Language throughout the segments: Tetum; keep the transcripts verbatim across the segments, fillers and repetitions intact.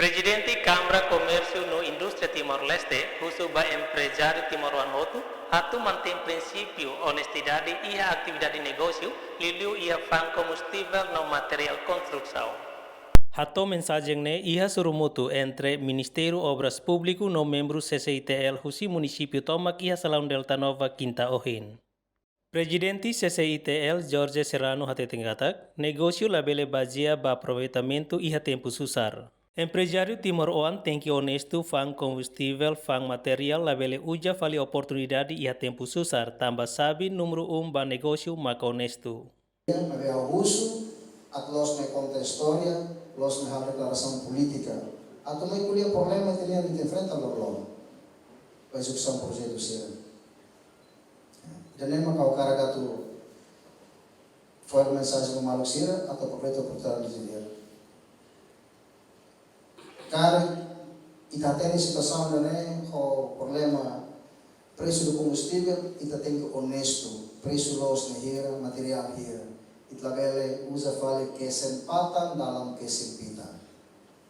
Prezidente Kámara Komérsiu no Indústria Timor-Leste husu ba emprezáriu timoroan hotu atu mantein prinsípiu onestidade iha atividade negósiu, liuliu iha fa'an kombustivel no materiál konstrusaun. Hato'o mensajen ne'e iha sorumutu entre Ministériu Obras Públiku no membru C C I T L husi munisípiu tomak iha salaun Delta Nova, Kinta ohin. Prezidente C C I T L, Jorge Serrano, hateten katak negósiu labele bazeia ba aproveitamentu iha tempu susar. Emprezáriu timoroan tenke onestu, fa'an kombustivel, fa'an materiál, labele uza fali oportunidade iha tempu susar, tanba sabe númeru um ba negósiu maka onestu. Maibé ha'u husu atu loos mai konta istória, loos mai halo deklarasaun polítika, atu mai ko'alia problema ita-nia ita enfrenta loroloron ba ezekusaun projetu sira. Ida-ne'e maka ha'u hakarak atu fó mensajen ba maluk sira atu aproveita oportunidade ne'e. Karik ita hatene situasaun ida-ne'e ho problema presu do kombustivel, ita tenke onestu, presu loos ne'e hira, materiál hira. Ita labele uza fali kesen patan dalam kesen pita.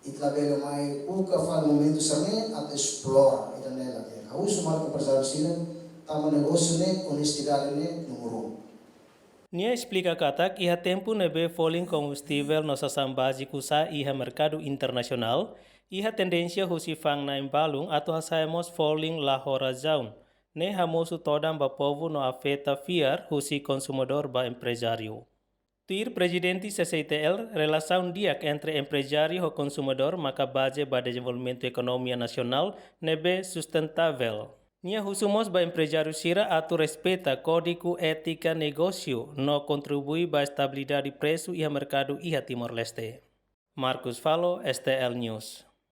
Ita labele mai buka fali momentu sira-ne'e atu esplora, ida-ne'e lae. Ha'u husu maluk emprezáriu sira, tanba negósiu ne'e onestidade ne'e númeru um. Nia esplika katak iha tempu ne'ebé folin kombustivel no sasán báziku sa'e iha merkadu internasionál, iha tendénsia husi fa'an na'in balun atu hasa'e mós folin la ho razaun. Ne'e hamosu todan ba povu no afeta fiar husi konsumidór ba emprezáriu. Tuir Prezidente C C I T L, relasaun di'ak entre emprezáriu ho konsumidór maka baze ba dezenvolvimentu ekonomia nasionál ne'ebé sustentável. Nia husu mós ba emprezáriu sira atu respeita kódigu étika negósiu no kontribui ba estabilidade presu iha merkadu iha Timor-Leste. Marcos Falo, S T L News.